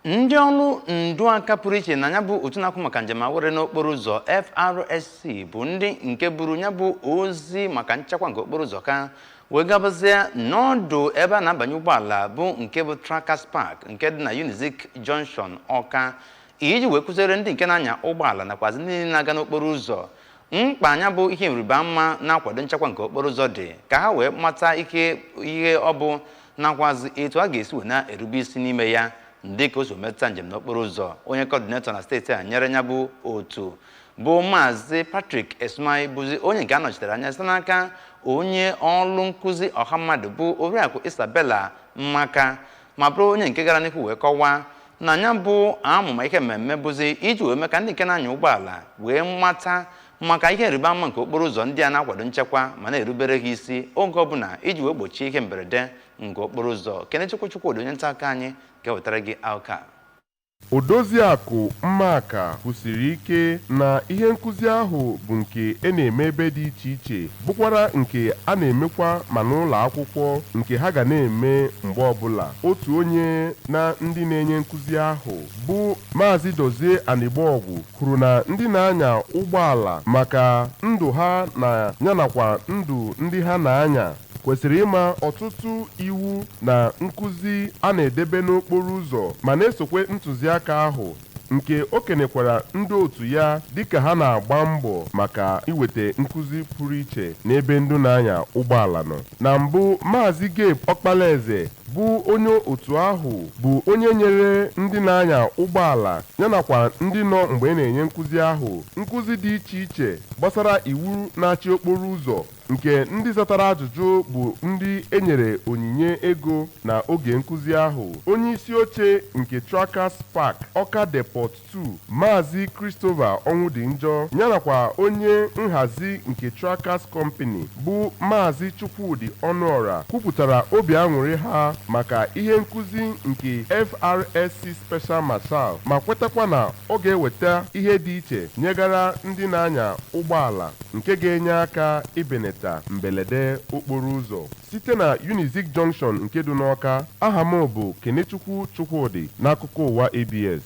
Ndị ọrụ ndu aka pụrụ iche na ya bụ otu na-akwụ maka njem awere n'okporo ụzọ FRSC bụ ndị nke buru ya bụ ozi maka nchekwa nke okporo ụzọ ka wee gabazie n'ọdụ ebe a na-abanye ụgbọala bụ nke bụ Trackers Park nke dị na Unizik Junction, Ọka, iji wee kụziere ndị nke na-anya ụgbọala nakwazi ndị niile na-aga n'okporo ụzọ mkpa anya bụ ihe nrịba ama na-akwado nchekwa nke okporo ụzọ dị, ka ha wee mata ike ihe ọ bụ nakwazi etu a ga-esi wee na-erube isi n'ime ya dị ka o so metụta njem n'okporo ụzọ. Onye coordinator na steeti a nyere ya bụ otu bụ Maazị Patrick Esmai, bụzi onye nke a nọchitere anya site n'aka onye ọrụ nkụzi ọha mmadụ bụ Oriakụ Isabella Mmaka, ma bụrụ onye nke gara n'ihu wee kọwaa na ya bụ amụma ihe mmemme bụzi iji wee mee ka ndị nke na-anya ụgbọala wee mata maka ihe nrịba ama nke okporo ụzọ ndị a na-akwado nchekwa ma na-erubere ha isi oge ọbụla iji wee gbochie ihe mberede nke okporo ụzọ. Kenechukwu Chukwudị, onye nta akụkọ anyị, ga-ewetara gị akụkọ a. Odoziakụ Mmaka kwusiri ike na ihe nkụzi ahụ bụ nke e na-eme ebe dị iche iche, bụkwara nke a na-emekwa ma n'ụlọ akwụkwọ, nke ha ga na-eme mgbe ọbụla. Otu onye na ndị na-enye nkụzi ahụ bụ Maazị Dozie Anịgbọgwụ kwuru na ndị na-anya ụgbọala, maka ndụ ha na ya nakwa ndụ ndị ha na-anya, kwesịrị ịma ọtụtụ iwu na nkụzi a na-edebe n'okporo ụzọ ma na-esokwe ntụziaka ahụ, nke o kenekwara ndị otu ya dịka ha na-agba mbọ maka iweta nkụzi pụrụ iche n'ebe ndị na-anya ụgbọala nọ. Na mbụ, Maazị Gabe Ọkpalaeze bụ onye otu ahụ bụ onye nyere ndị na-anya ụgbọala ya nakwa ndị nọ mgbe e na-enye nkụzi ahụ nkụzi dị iche iche gbasara iwu na-achị okporo ụzọ, nke ndị zatara ajụjụ bụ ndị enyere onyinye ego na oge nkụzi ahụ. Onye isi oche nke Trackers Park Ọka Depot 2, Maazị Christopher Ọnwụdịnjọ, ya nakwa onye nhazi nke Trackers Company bụ Maazị Chukwudị Ọnụọra kwupụtara obi aṅụrị ha maka ihe nkụzi nke FRSC Special Marshal, ma kwetakwa na ọ ga-eweta ihe dị iche nyegara ndị na-anya ụgbọala, nke ga-enye aka ibenata mberede okporo ụzọ. Site na Unizik Junction nke dị n'Ọka, aha m bụ Kenechukwu Chukwudị n'akụkọ ụwa ABS.